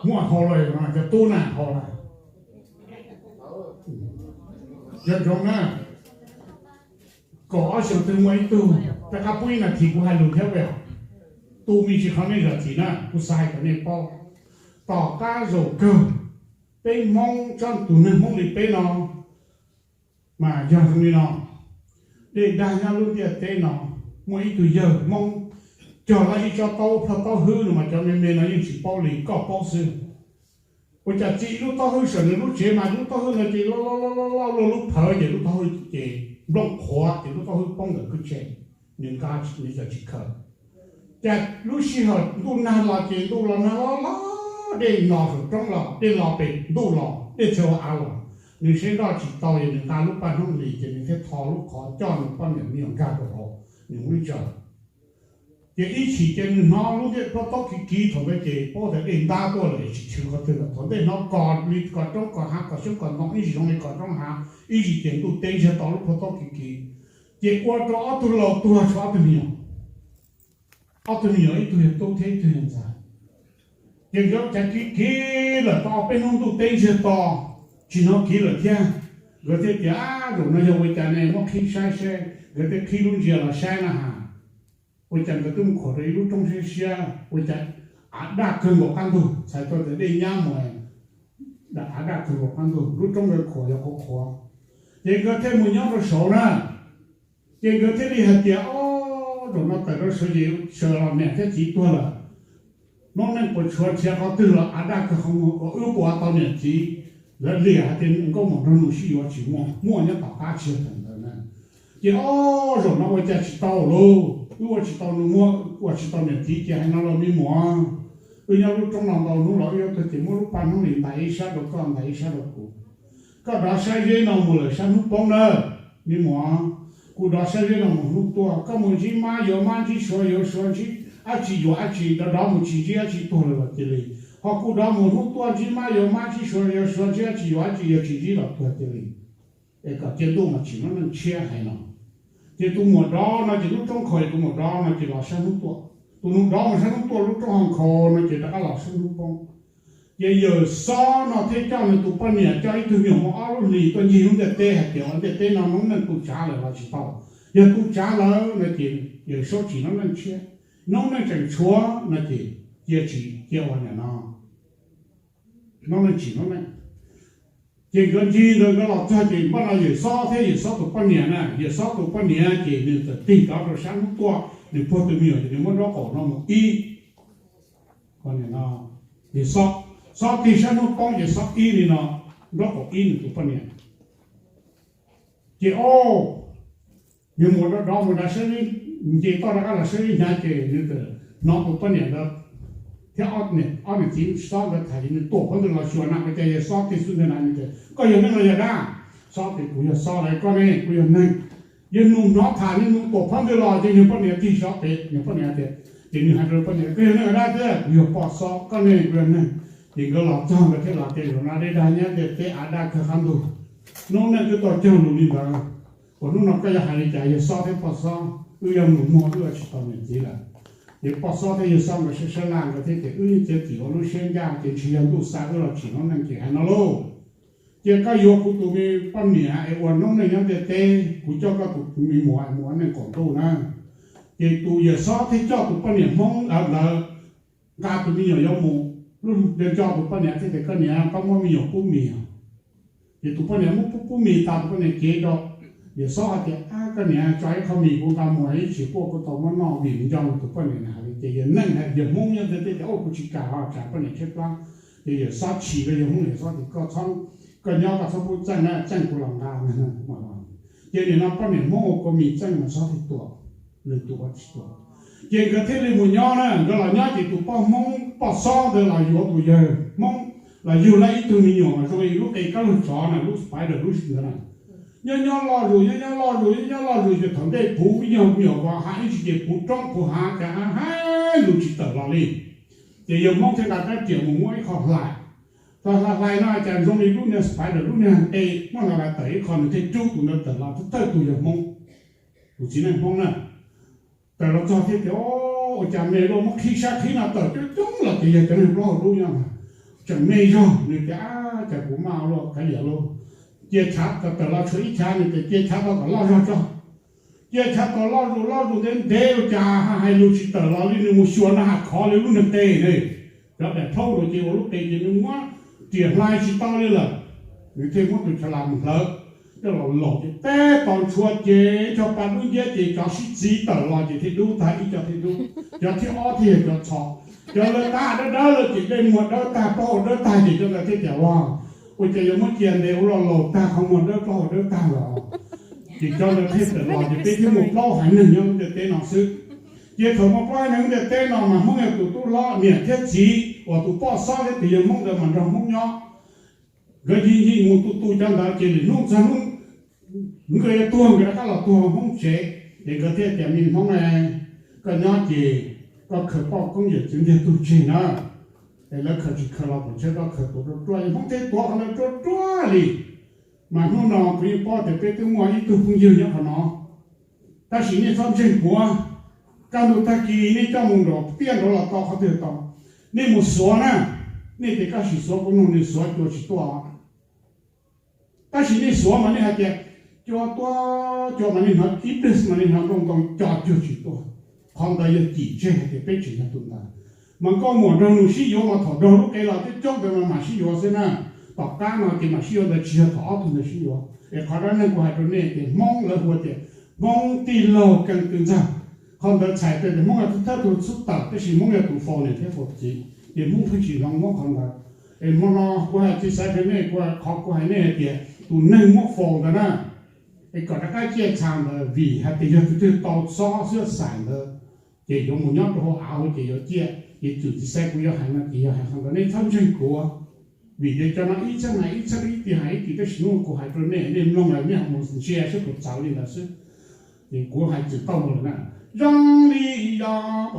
Muaj hau los cov tub na hau na. Yog zoo na, kaum ob xyoos twg muaj ib tug, rov qab pub ib nas this kuv hais lus thiab. Tus me ntsis qhov nej zam txim na, kuv xav hais kom nej paub, tom qab zaum kawg peb Hmoob, tsob tus neeg Hmoob li peb no mas yog zoo li no. Dej dag nyob lub ntiaj teb no, muaj ib tug yawg Hmoob cog lawm ib tsob taub plhaub taub hwb no mas cov me me no yeej tsis paub li, koj paub xwb. Ua cas txi lub taub hwb saum nws lub tsev mas lub taub hwb no ces loj loj loj loj luaj lub phawv ces lub taub hwb ces nplooj qhuav ces lub taub hwb poob ntawm kwj tse, nws nqa nws txawm tsis khaws. Cas lub sij hawm ntuj nag los ces ntuj los nag los los, dej los saum roob los, dej los pem ntuj los, dej txhua av los, nws saib nroj tsis tau es nws nqa lub paj hnub hlis ces nws thiaj tho lub qhov coj nws poj niam me nyuam nkag rau hauv, nws muab tsaws. Ces ib chim ces nws hnov lub ntiaj teb plhaub taub kiv kiv thaum ntawd ces paub tias dej ntab tuaj lawm tsis chwv qhov twg lawm. Thaum ntej hnov kos li kos roob kos hav kos xyoob kos ntoo ib yam zoo li kos roob hav, ib yam ces ntuj teb ntsiag to lub plhaub taub kiv kiv. Ces ua rau ob tug laus tuag tshuav ob tug me nyuam. Ob tug me nyuam ib tug yog tub thiab ib tug yog ntxhais. Ces nkawd cas kiv kiv lawm tau ob peb hnub ntuj teb ntsiag to, tsis hnov kiv lawm thiab. Nkawd thiaj tias, Ab, zaum no yog ua cas ne, muab qhib saib seb. Nkawd thiaj qhib lub ntsia los saib na has, ua cas nkawd twb mus khuam rau ib lub roob siab siab, ua cas av daj kawg nkaus qab ntug, txhais tau tias dej nyab mus, av daj kawg nkaus qab ntug, lub roob nkawd khuam yog qhuav qhuav. Ces nkawd thiaj mus nyob rau saud na. Ces nkawd thiaj li hais tias, Ob, zaum no tawm rau saud ces sawv los niam thiab txiv tuag lawm. Noob neej puas tshuav nrhiav qhov twg los av daj kawg qhov muag, wb puas ua tau niam txiv? Lawv liam hais tias nkauj muam nraug nus sib yuav tsis muaj, muaj nyob tom qab tsis yog thaum ntawd na. Ces ob, zaum no ua cas tsis tau lauj, wb ua tsis tau nus muag, ua tsis tau niam txiv ces hais no los me muam, wb nyob lub roob no ntau hnub los wb yuav tuag ces muab lub paj hnub hlis ntais ib sab rau koj ntais ib sab rau kuv. Koj dov sab zeb no mus lawm sab hnub poob na, me muam, kuv dov sab zeb no mus hnub tuaj. Koj mus ntsib mab yuav mab, ntsib suav yuav suav, ntsib dab tsi yuav dab tsi, dov dov mus tsis ntsib dab tsi tuag lawm los cia li. Ho kuv dov mus hnub tuaj ntsib mab yuav mab, ntsib suav yuav suav, ntsib dab tsi yuav dab tsi, yog tsis ntsib los tuag cia li. Es kom cia ntuj mas tsim noob neej tshiab hais no. Ces tus muam dov no ces lub roob nkhaus, tus muam dov no ces los sab hnub tuaj, tus nus dov mus sab hnub tuaj, lub roob ho nkhaus no ces rov qab los sab hnub poob. Ces yawm xob no thiaj coj nws tus poj niam coj ib tug me nyuam muaj ob lub hlis tuaj ncig lub ntiaj teb hais tias ua ntiaj teb no noob neej tu tsav lawm los tsis tau. Yog tu tsav lawm no ces yawm xob tsim noob neej tshiab, noob neej tseem tshuav no ces cia tsis cia ua niam no, noob neej tsim noob neej. Ces nkawd ncig ntawd nkawd los txog ces npaj no yawm xob thiab yawm xob tus poj niam na, yawm xob tus poj niam ces nws txawm tig rov rau sab hnub tuaj, nws puag tus me nyuam ces nws muab nraub qaum no mus ib, xob tig sab hnub poob ces xob ib li no, nraub qaum ib nws tus poj niam. Ces o, nws mus dov dov mus nram sab, nce toj rov qab los sab hnyav ces nws txawm hnov tus poj niam ntawd thiab ob niam txiv xob ntawd tham ces nws tuam phab ntawd los xyuas na, ua cas yawg xob tig xub ntiag na, nws tias koj yog neeg los yog dab? Xob tias kuv yog xob lawm, koj ne? Kuv yog neeg. Yawg nus hnov tham, yawg nus tuam phab ntawd los ces nws poj niam tig sov pem, nws poj niam tias, ces nws hais rau poj niam koj yog neeg los dab thiab? Kuv yog poj xob. Koj ne? Kuv yog neeg. Ces nkawd los txog nkawd thiaj los tias zaum no dej dag nyob ntiaj teb, av daj kawg qab ntug, noob neej twb tau cog lus li ntawd, uas hnub no koj yuav hais li cas? Yawg xob thiab poj xob, wb yuav mus muag, wb ua tsis tau niam txiv lawm. Ces poj xob thiab yawg xob nkawd saib saib laj nkawd thiaj tias wb yeej txiav txim ua lub siab ncaj ces ntshe yog ntuj xa wb los tsim noob neej ces hais no lauj, cia koj yuav kuv tus me poj niam es ua noob neej nyob ntiaj teb, kuv coj koj tus me muam mus ua neej qaum ntuj na. Ces tus yawm xob thiaj coj tus poj niam Hmoob ntawd nqa tus me nyuam yuav mus, nco tus poj niam thiaj tias koj niam, pab muab me nyuam pub mis. Ces tus poj niam muab pub pub mis tas, tus poj niam cev rau yawm xob hais tias koj niam, tso ib qho mis kuv nqa mus, ib tsam kuj kuv tau muab noj, vim nco tus poj niam hais li ces yawg neej, yawg Hmoob nyob ntiaj teb tias ua kuv tsis kam, tsam poj niam tshaib plab. Ces yawm xob chim rau yawg Hmoob, yawm xob tias koj txhob, koj nyob koj txhob pub txeej na, txeej kuv los nqa. Ces nim no poj niam Hmoob ua kua mis txeej mas xob thiaj tuam, nws tus ua tsis tuam. Ces nkawd thiaj li mus nyob na, nkawd los nyob ces tus poj Hmoob poj xob ntawd los yuav tus yawg Hmoob, los yug lawm ib tug me nyuam mas zoo li lub qe kab laug tsov na, lub spider lub ntawd na. Nyob nyob loj zus, nyob nyob loj zus, nyob nyob loj zus ces thaum ntej puv ib nyuag me nyuam vov hav ib ntsis ces puv roob puv hav cas haib haib lug tsis tawm los li. Ces yawg Hmoob thiaj nqa rab riam mus muab ib qho hlais, tau hlais hlais no cas zoo li lub niag spider lub niag qe muab hlais hlais tawm ib qho, nws thiaj rub tus ntawd tawm los thawj tus yawg Hmoob, tus txiv neej Hmoob na. Tawm los txog thiaj tias, ua cas me luaj, muab qhib sab qhib no tawm coob coob los ces yog cov neeg plaub hau dub nyob ntag. tseem me zog, nws tias, Ab, cas kuv maj ua luaj, kav liam lauj. Cia chav kom tawm los tshuav ib chav, nws tias, Cia chav tau kom loj zog tso. Cia chav tau loj zus loj zus ntev ntev ua cas hais lus tsis tawm los li, nws mus xyuas no has khov li lub nws qe ne. Cov daim plaub ntawd ces ua lub qe ces nws muab riam hlais tsis tau li lawm. Nws thiaj muab tus chav las mus hlawv coj los laum ces teb tos ntshua ces cov pa dub nciab ces cov sib txiv tawm los ces thiaj dub tag ib co thiaj dub, cov thib ob thiaj yog cov txho. Cov lawv tab dawb dawb lawm ces dej muag dawb tag plaub hau dawb tag ces cov ntawd thiaj tias, Ua, ua cas yuav muab cia ntev ua luaj, laus tag qhov muag dawb plaub hau dawb tag los. Ces cov ntawd thiaj tawm los ces peb thiaj muaj plaub haiv neeg nyob lub ntiaj teb no xwb. Ces thaum muaj plaub haiv neeg ntiaj teb no mas Hmoob yog tus tub hlob, niam thiab txiv uas tus poj xob thiab tus yawg Hmoob ntawd mas nrog Hmoob nyob. Nkawd ncig ncig mus tu tu cov ntawd ces lwm hnub txog hnub nkawd yuav tuag nkawd rov qab los tuag Hmoob tsev. Ces nkawd thiaj tias, Me Hmoob, koj nyob ces koj khaws poj koob yawm txwv ntiag tug tseg na. Es lawv khaws tsis khaws los puas ntshe koj khaws tuav ruaj ruaj, yawg Hmoob thiaj tuav qhov ntawd ruaj ruaj li. Mas hnub no kuv yeej paub tias peb twb muaj ib tug phooj ywg nyob qhov no, tab sis nej txhob ntseeg kuv. Kaj ntug tag kis nej coj mus nraum tiaj nraud los tau qhov twg tau. Nej mus xuav na, nej tias koj sim xuav kuv nug nws xuav cua tsis tuaj. Tab sis nej xuav mas nej hais tias cua tuaj cua mas nej hnov ib pliag xwb mas nej hnov nroo ntoo co cuag tsis tuaj. Qhov ntawd yog cim tseg hais tias peb tseem yog tus ntawd. Mas nkauj muam nrog nws sib yuav mas thaum nrog lub qe los coob coob ntawd mas mam sib yuav xwb na. Tom qab no ces mam sib yuav ntawd tsis yog thaum ob tug ntawd sib yuav. Es qhov dab neeg kuv hais rau nej tias Hmoob lawv hu tias Hmoob tij laug keej twm ntxawg. Qhov ntawd txhais tau tias Hmoob yog tus thawj tus txhub tawm tab sis Hmoob yog tus faus niam thiab faus txiv, ces Hmoob pheej tsis hnov muab qhov ntawd. Es hmo no kuv hais tsis xaiv rau nej, qhov kuv hais nej hais tias tus neeg muab faus ntawd na, es kom rov qab ciaj txha ntawd vim hais tias yog tus twg tau xob xwb xais ntawd, ces yuav mus nyob rau hauv av ces yuav ciaj. Ces txwm txiv xaiv kuv yuav hais no ces yog hais qhov ntawd, nej txhob ntseeg kuv. Vim tias cov no ib txheej hais ib txheej, ib tiam hais ib tiam, tab sis hnub kuv hais rau nej, nej mloog lawm nej ho mus ntsia saib puas txawv li ntawd xwb. Ces kuv hais txwm tau mus lawm na. Zoo li yog